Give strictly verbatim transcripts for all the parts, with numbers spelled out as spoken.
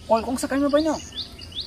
Kol kongsa kaima baino.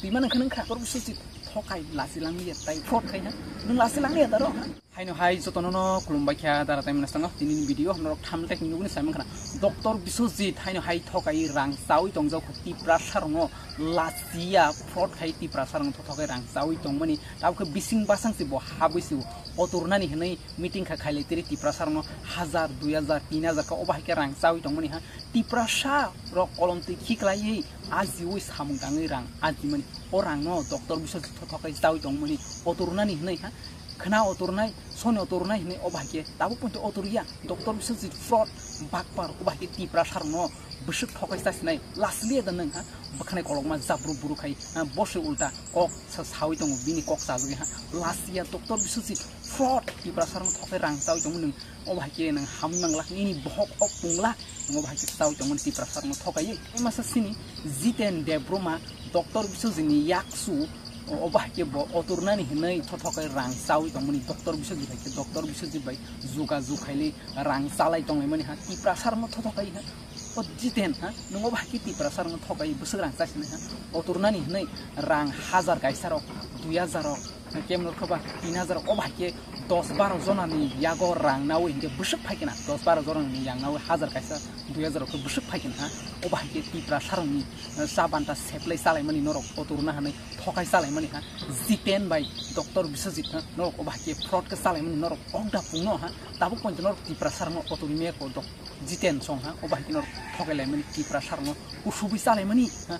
Twi mano khe nang kha. Doctor Biswajit thokai lachi langya tai fraud khai ha. Nung lachi langya daro ha. Haino hai jotono no khulumbai kha dara tai mwnastongo. Tini ni video norok thamtek nuguni sai mankha. Doctor Biswajit haino hai thokai rang chawi tongjak Tiprasa rokno lachiya fraud khai Tiprasa rokno thokai rang chawi tongmani. Tabuk khe bising basang se bo habwi se oturnani hinwi meeting kha khailai tiri Tiprasa rokno hajar, dui hajar, tin hajar kha obo hai khe rang chawi tongmani ha. Tiprasa rok kolom twi khiklaiwi ajiwi samung tangwi rang ajimani. O rangno Doctor Biswajit thothok khe chawi tongmani. Oturunani hinwi ha. Khna oturnai, soni oturnai hinwi obo hai khe tabuk poito oturya. Doctor Biswajit fraud, bakpar, obo hai khe Tiprasa rokno bwswk thokai chasinai. Last liya da nwng ha. Bwkhanai kolokma jabru buru khai, ha, bose ulta kok sa sawi tongo, bini kok chajagwi ha. Lachiya Doctor Biswajit fraud, Tiprasa rokno thokai rang chawi tongo nwng. Obo hai khe nwng ham nangla, nini bohok ok pungla, nwng obo hai khe chawi tongmani Tiprasa rokno thokai. Masa sini Jiten Debbarma, Doctor Biswajit ni yaksu, o-, obo hai khe bo oturnani hinwi thothokai rang chawi tongmani Doctor Biswajit hai khe Doctor Biswajit bai juga jug khaili rang chalai tonglaimani ha Tiprasa rokno thothokai ha. O Jiten ha, nwng obo hai khe Tiprasa rokno thokai bwswk rang chasini ha. Oturnani hinwi rang hajar kaisa rok, dui hajar rok, kemno rok khe ba tin hajar rok, obo hai khe dos baro jona ni yago rang nawi hinkhe bwswk phai khe na. Dos baro jona ni yang nawi hajar kaisa, dui hajar rok khe bwswk phai khe na ha. Obo hai khe Tiprasa rokni, eh, cha banta seplai chalaimani norok oturna hinwi thokai chalaimani ha. Jiten bai Doctor Biswajit ha, norok obo hai khe fraud khe chalaimani norok okda pungno ha. Tabuk poito norok Tiprasa rokno oturmia ko dok Jiten song ha, obo hai khe norok thokai laimani Tiprasa rokno kusubui chalaimani ha.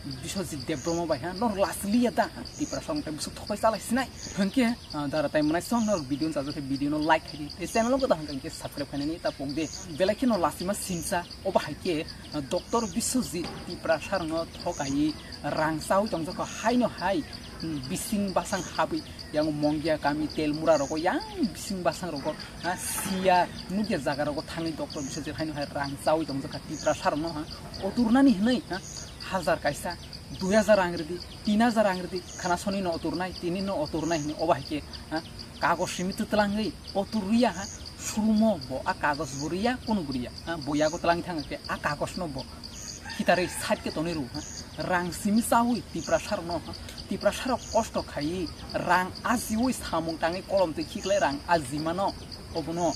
Biswajit Debbarma bai ha, norok last liya da ha, Tiprasa rokno tai bwswk thokai chalai sinai. Hinkhe, ah, dara tai mwnai song norok video no chajak khe video no like khai di. Tei channel o gwdal hwnkha hinkhe subscribe khainani ta pok de. Belai kheno lachima sinsa, obo hai khe, ah, Doctor Biswajit Tiprasa rokno thokai rang chawi tongjak kha haino hai, hmm, bising basang habwi yang Mongia kami Telmura rogo yang bising basang rogo, ha, siya nukya jaga rogo thangwi Doctor Biswajit haino hai rang chawi tongjak kha Tiprasa rokno ha. Oturnani hinwi ha, hajar kaisa, dui hajar rang ridi, tin hajar rang ridi, khana soni no oturnai, tini no oturnai hinwi obo hai khe, ha, kagos simi twtlangwi oturya ha, surumo bo a kagos bo riya, kunu bo riya, ha, bo yago twlangwi thangkhe a kagos no bo khitarwi side khe tonwi rw ha. Rang simi chawi Tiprasa rokno ha. Tiprasa rok kosto khaiwi rang ajiwi samung tangwi kolom twi khiklai rang ajimano obono,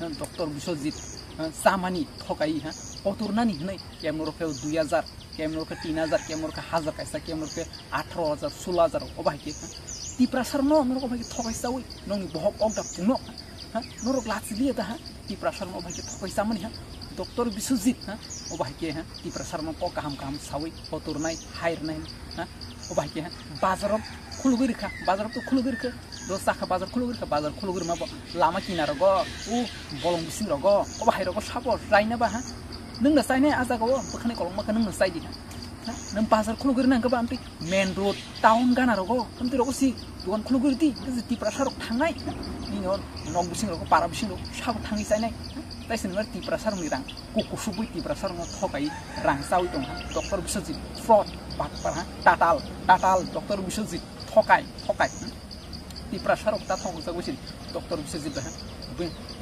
ha, Doctor Biswajit, ha, chamani thokai ha. Oturnani hinwi kemno rok khe dui hajar, kemno rok khe tin hajar, kemno rok khe hajar kaisa, kemno rok khe atharo hajar, sulo hajar obo hai khe ha. Tiprasa rokno norok obo hai khe thokai chawi nongni bohok okda pungno. Ha, norok lachiliya da ha, Tiprasa rokno obo hai khe thokai chamani ha, Doctor Biswajit ha, obo hai khe ha, Tiprasa rokno kok kaham kaham sawi, oturnai, hai rwnai ha, obo hai khe ha, bazar rok khulugwi rwkha, bazar rok to khulugwi rwkha, do chakha bazar khulugwi rwkha, bazar khulugwi rwma bo lama kinaro go, u bolong bising rogo, obo hai rogo sabo raina ba ha, nwng da chainai a jaga o, bwkhani kolokma khe nwng da chai di ha, ha, nwng bazar khulugwi rwna hwnkhe ba amtwi main road, town gana rogo, amtwi rogo si dogan khulugwi rwdi, Tiprasa rok thangnai, nini o nok bising rogo, para bising rogo, sabo thangwi chainai, tai se nwngo Tiprasa rokni rang, ku kusubui Tiprasa rokno thokai rang chawi tongha, Doctor Biswajit fraud, bakpar ha, tatal, tatal, Doctor Biswajit thokai, thokai, Tiprasa rok ta thokjagwi si, Doctor Biswajit bai ha,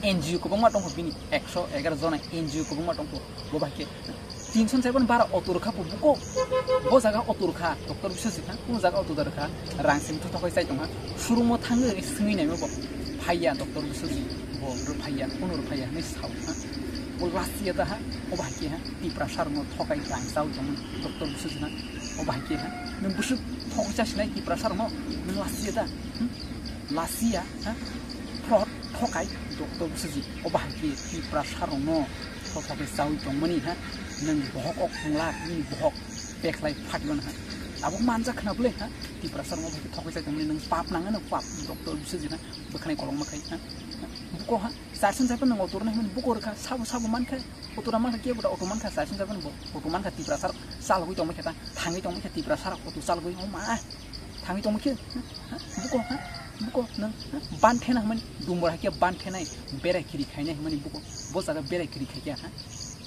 N G O kwbangma tongkha bini, ekso egaroh jona N G O kwbangma tongkha, bo bai khe tinso ni saibo bara auto rwkha bo buko, bo jaga auto rwkha, Doctor Biswajit ha, kunu jaga auto da rwkha, rang simi thothok khai chai tongha, showroom o thangwi swngwi naima bo, phaiya Doctor Biswajit, bo rw phaiya, kunu rw phaiya hinwi sao ha, bo last ya da ha, obo hai khe ha, Tiprasa rokno thokai rang chawi tongmani Doctor Biswajit ha, obo hai khe ha, nwng bwswk thokwi chasinai Tiprasa rokno, nwng last ya da, hmm? Last ya ha, fraud, thokai, Doctor Biswajit, obo hai khe Tiprasa rokno thothok khe chawi tongmani ha, nwng bohok ok pungla, nini bohok pekhlai phatimani ha. Abo manjak khna bwle ha, Tiprasa rokno obo hai khe thokwi chai tongmani nwng pap nangano pap, Doctor Biswajit ha, bwkhanai kolokma khai ha. Buko ha, charson chaipa nwng auto rwna himani buko rwkha, sabo sabo mankha, auto rwna mankha, kebo da auto mankha, charson chaipa nwng bo auto mankha, Tiprasa rok chalogwi tongma khe ta, thangwi tongma khe Tiprasa rok auto chalogwi, o ma. Thangwi tongma khe, ha? Buko, ha? Buko, nwng, ha? Ban thena hwnmani, dumbar hai khe ban thenai, berai khiri khainai hwnmani buko, bo jaga berai khiri khai khe, ha?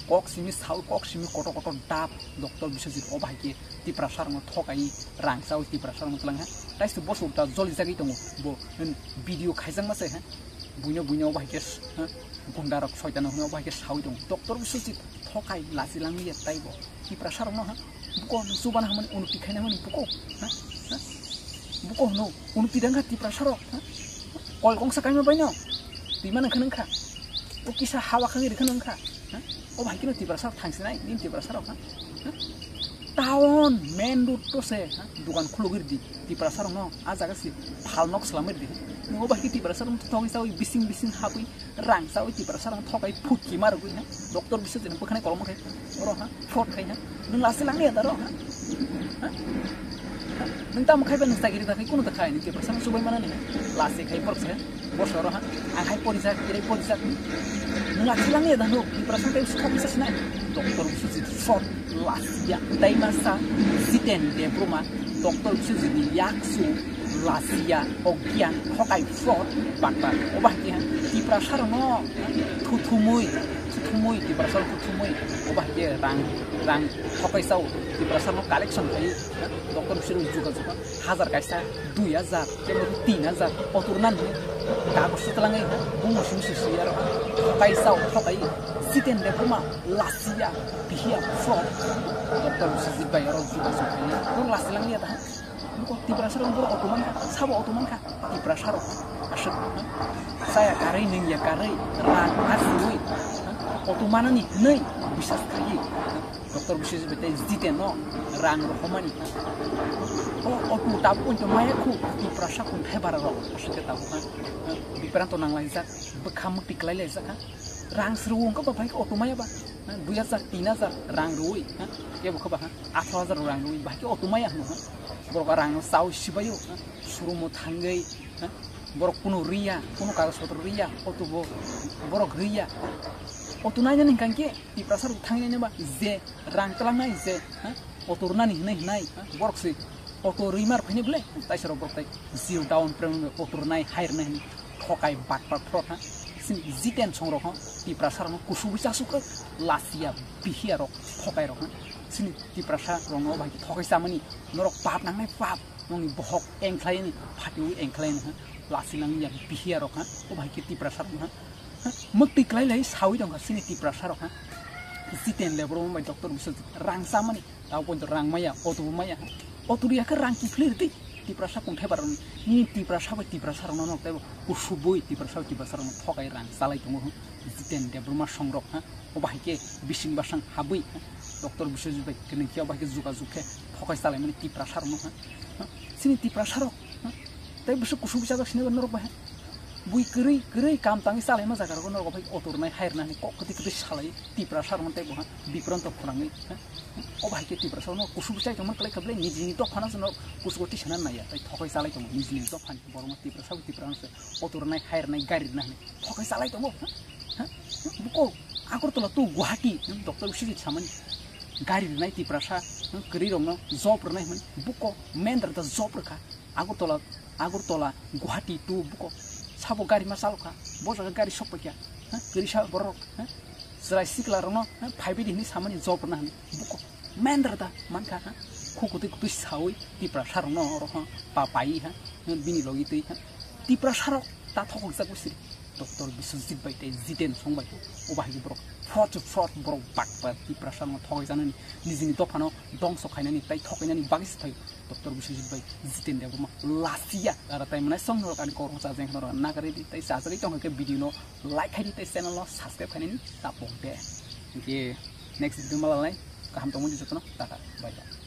Kok simi sawi, kok simi kotor kotor dap, Doctor Biswajit obo hai khe Tiprasa rokno thokai, rang chawi Tiprasa rokno twlang, ha? Taisi bo sukta joli jagwi tongo, bo, hmm, video khaijakma se, ha? Buino, buino obo hai khe, ha? Gunda rok soitan rok hwnwi obo hai khe sawi tongo. Doctor Biswajit thokai lachi langya taibo. Tiprasa rokno, ha? Buko no chubana hamani unukti khaina mani buko. Ha? Ha? Buko no unukti dangkha Tiprasa rok. Ha? Kol kongsa kaima baino. Twi mana khana kha. O kisa hawa khangwi rikha nang kha. Ha? O bahai kino Tiprasa rok thangsinai, nin Tiprasa rok ha. Ha? Town main road to se, ha? Dukan khulugwi ridi Tiprasa rok no. A jaga si phal nok swlamwi ridi. Nung o bahai ki Tiprasa rok thogwi sawi bising bising habwi rang sawi Tiprasa rok thokai phutki marugwi ha. Doctor Biswajit ni bwkhani kolom khe oro ha. Fraud khai ha. Nung lasi langni ya daro ha. Ha? Nung tamo khai ba nung chakiri ta khai kuno ta khai nung Tiprasa rok subai mana ni. Lasi khai borok se. Bosoro ha. Ang hai porijak, irai porijak. Nung lasi langni ya dano Tiprasa rok thogwi sa sinai. Doctor Biswajit fraud. Lasiya, taima sa Jiten Debbarma, Doctor Biswajit ni yaksu, lasiya, ogyan, thokai fraud, bakta. Oba hai khe Tiprasa rok no thuthumui, thuthumui, Tiprasa rok thuthumui, oba hai khe rang, rang thokai sao, Tiprasa rok no collection khai, Doctor Biswajit juga juga. Hajar kaisa, dui hajar, tei tin hajar, kotor nani, kagos se twlangwi, bumung simi se sui aro, thokai sao, thokai, Jiten Debbarma, lasiya, bihiya, fraud, Doctor Biswajit bai aro juga song khainai, oro lasi langya da, buko Tiprasa rok borok auto mankha, sabo auto mankha, Tiprasa rok, aswk, saya karwi, nungya karwi, rang aswi, auto manani hwnwi, bisas khaiwi. Doctor Biswajit bai tei Jiten no rang rohormani. O auto tabuk poito maya khu Tiprasa kunthai bara rok aswk khe tabuk ha. Bipranto nanglaijak, bwkha mwktwi kwlai laijak ha. Rang se rw wngkha ba bahai khe auto maya ba. Ha, dui hajar, tin hajar rang rwi ha. Kebo khe ba ha, atharo hajar rang rwi bahai khe auto maya hwno ha. Borok rang no chawi sibaio ha. Showroom o thangwi ha. Borok kunu riya, kunu kagoj potro riya, auto bo borok riya. Auto nainani hwnkha khe Tiprasa rok thangwi nainani ba je rang twlangnai je, ha? Auto rwnani hinwi hinai, ha? Borok se auto rwimar phainai bwle, taisa rok borok tai zero down payment auto rwnai, hai rwnai hinwi thokai bakpar fraud, ha? Sini Jiten song rok, ha? Tiprasa rok no kusu bui chasu khe lasiya bihiya rok thokai rok, ha? Sini Tiprasa rok no bai thokai chamani norok pap nangnai pap nongni bohok engkhlai ni phatiwi engkhlai ni, ha? Lasi nangya bihiya rok, ha? O bai khe Tiprasa rok, ha? Mwktwi kwlai lai sawi tongkha chini Tiprasa rok ha. Jiten Debbarma bai Doctor Biswajit rang chamani tabo poito rang maya, auto bo maya ha. Auto riya khe rang kiphilwi rwdi Tiprasa kunthai bara rokni. Nini Tiprasa bai Tiprasa rokno nok teibo kusubui Tiprasa bai Tiprasa rokno thokai rang chalai tongo hwn. Jiten Debbarma song rok ha. O bahai khe bising basang habwi ha. Doctor Biswajit bai kwnwi khe o bahai khe jugajug khe thokai chalaimani Tiprasa rokno ha. Ha? Chini Tiprasa rok ha? Tei bwswk kusubui chajak sini norok bai ha. Bui kwrwi, kwrwi kam tangwi chalaima jaga rogo norok bai auto rwnai, hai rwnai hinwi kok kwtwi kwtwi salai Tiprasa rokno tei bo ha Bipranto khorangwi, ha? O bahai khe Tiprasa rokno kusugo chai tongmani kwlai kha bwle, nijini dophano se norok kusugo tisana naiya, tei thokai chalai tongo nijini dophani borokno Tiprasa bo Tiprasa se auto rwnai, hai rwnai, gari rwnai hinwi thokai chalai tongo, ha? Ha? Buko Agartala to Guwahati, hmm, Doctor Biswajit samani gari rwnai Tiprasa, hmm, kwrwi rokno job rwnai hinwi buko mendra da job rwkha. Agartala, Agartala, Guwahati to buko sabo gari ma chalokha, bo jaga gari sok paikha, ha, kwrwisa borok, ha, chwrai sikla rokno, ha, phaibaidi hinwi samani job rwna hinwi buko mendra da mankha, ha, khu kwtwi kwtwi sawi Tiprasa rokno oro, ha, pa pai, ha, bini logi twi, ha, Tiprasa rok ta thokok jak bwsiri Doctor Biswajit bai tei Jiten song bai, ha, o bahai borok fraud to fraud borok bakba Tiprasa rokno thokoi janani nijini dophano dongso khainani tei thokainani bagwi se phaio. Doctor Biswajit bai Jiten Debbarma lasiya. Ara tai manai song norok ani kormo chajeng norok nagari di tei chajagwi tongkha khe video no like khai di tei channel no subscribe khainani tapok de. Hingke next video malalnai kaham tongmani jotono tata bye bye.